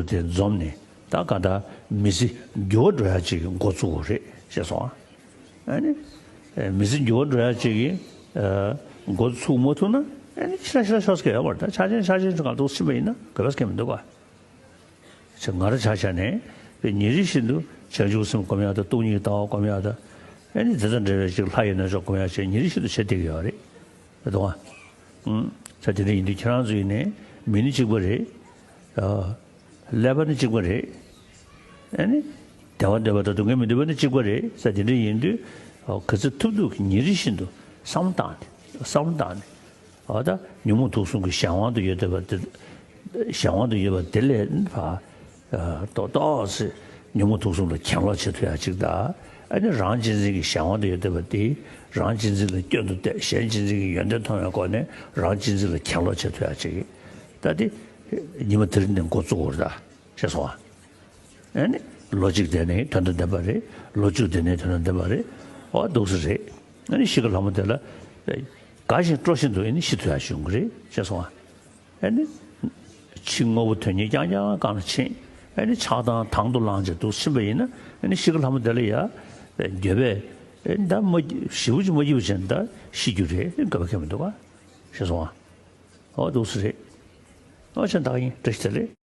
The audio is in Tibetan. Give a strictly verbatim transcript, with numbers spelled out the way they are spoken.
དེ་འཛོམས་ནས་ད་ག་ད་མི་ཚེ་འགྱུར་བ་འགྲོ་ཡ་ཅིག་འགོ་བཙུགས་དགོས་རེད་ཅེས་སོང་ཨ། ཨ་ནི་མི་ཚེ་འགྱུར་བ་འགྲོ་ཡ་ཅིག་གི་འགོ་ཚུགས་མ་ཐུབ་ན་ཨ་ནི་ཤི་ལ་ཤི་ལ་ཤོར་སྐད་ཡོད་མ་རེད། ད་ཆ་ཆེན་ཆ་ཆེན་ཚོ་གང་ཐུག་ཕྱིན་པ་ཡིན་ན་ག་བས་སྐད་མི་འདུག་ག་ང་རང་ཆ་བཞག་ནས་ཉིན་རེ་བཞིན་དུ་བྱང་ཆུབ་སེམས་སྒོམ་ཡག་དང་སྟོང་ཉིད་ལྟ་བ་སྒོམ་ཡག་དང་། ཨ་ནི་དེ་དང་འབྲེལ་བའི་ཅིག་ལྷ་ཡི་རྣལ་འབྱོར་སྒོམ་ཡག་བཅས་ཉིན་རེ་བཞིན་དུ་བྱེད་བསྡད་ཀྱི་ཡོད་རེད། རེད་དོ། ཨུམ། ས་དེ་འདྲ་ཡིན་དུས་ཁྱེད་རང་ཚོ་ཡིན་ནའི་མི་ནི་གཅིག་པ་རེད། ཨ། ཀླད་པ་ནི་གཅིག་པ་རེད། ཨ་ནི་བདེ་བ་འདོད་པ་དང་སྡུག་བསྔལ་མི་འདོད་པ་ནི་གཅིག་པ་རེད། ས་དེ་འདྲ་ཡིན་དུས་ག་ཚོད་ཐུབ་ཐུབ་ཉིན་རེ་བཞིན་དུ་བསམ་བློ་བཏང་ནས་བསམ་བློ་བཏང་ནས། འོ་ད་ཉོན་མོངས་དུག་གསུམ་གྱི་གཞན་དབང་དུ་ཡོད་བསྡད་པ་དེ། གཞན་དབང་དུ་ཡོད་པ་དེ་ལས་ཕར་ཏོག་ཏོག་ཙམ་ཉོན་མོངས་དུག་གསུམ་ལ་གྱེན་ལོག་བྱེད་ཐུབ་ཡ་ཅིག་དང་། ཨ་ནི་རང་གཅེས་འཛིན་གྱི་གཞན་དབང་དུ་ཡོད་བསྡད་པ་དེ་རང་གཅེས་འཛིན་ལ་སྐྱོན་དུ་བལྟས་གཞན་གཅེས་འཛིན་གྱི་ཡོན་ཏན་མཐོང་བའི་སྒོ་ནས་རང་གཅེས་འཛིན་ལ་གྱེན་ལོག་བྱེད་ཐུབ་ཡ་ཅིག་ད་དེ་ཉི་མ་དེ་རིང་ནས་འགོ་བཙུགས་དགོས་རེད་ད། ཤེས་སོང་ཨ། ཨ་ནི་ལོ་གཅིག་དེ་ནས་དོན་དང་ལྡན་པ་རེད། ལོ་བཅུ་དེ་ནས་དོན་དང་ལྡན་པ་རེད། འོ་འདུག་སེ་རེད། ཨ་ནི་ཤི་ཁ་ལྷ་མོ་དེ་ལ་དགའ་བཞིན་སྤྲོ་བཞིན་དུ་ཨ་ནི་ཤི་ཐུབ་ཡ་བྱུང་གི་རེད། ཤེས་སོང་ཨ། ཨ་ནི་ཕྱི་དངོས་པོ་དོན་གཉེར་རྐྱང་རྐྱང་སྒང་ལ་ཕྱིན། ཨ་ནི་ཆགས་སྡང་དང་དུ་བླངས་བྱས་འདུག་ཕྱིན་པ་ཡིན་ན་ཨ་ནི་ཤི་ཁ་ལྷ་མོ་དེ་ལ་ཡ་འགྱོད་པས་ཨ་ནི་ད་མ་ཞེ་པོ་ཅིག་མ་སྐྱིད་པ་བྱས་ན་ད་ཤི་རྒྱུ་རེད། ཨ་ནི་དགའ་པོ་ཁེལ་མི་འདུག་ག་ཤེས་སོང་ཨ། འོ་འདུག་སེ་རེད། འོ་ཆ་འདག་ཡིན། བཀྲ་ཤིས་བདེ་ལེགས།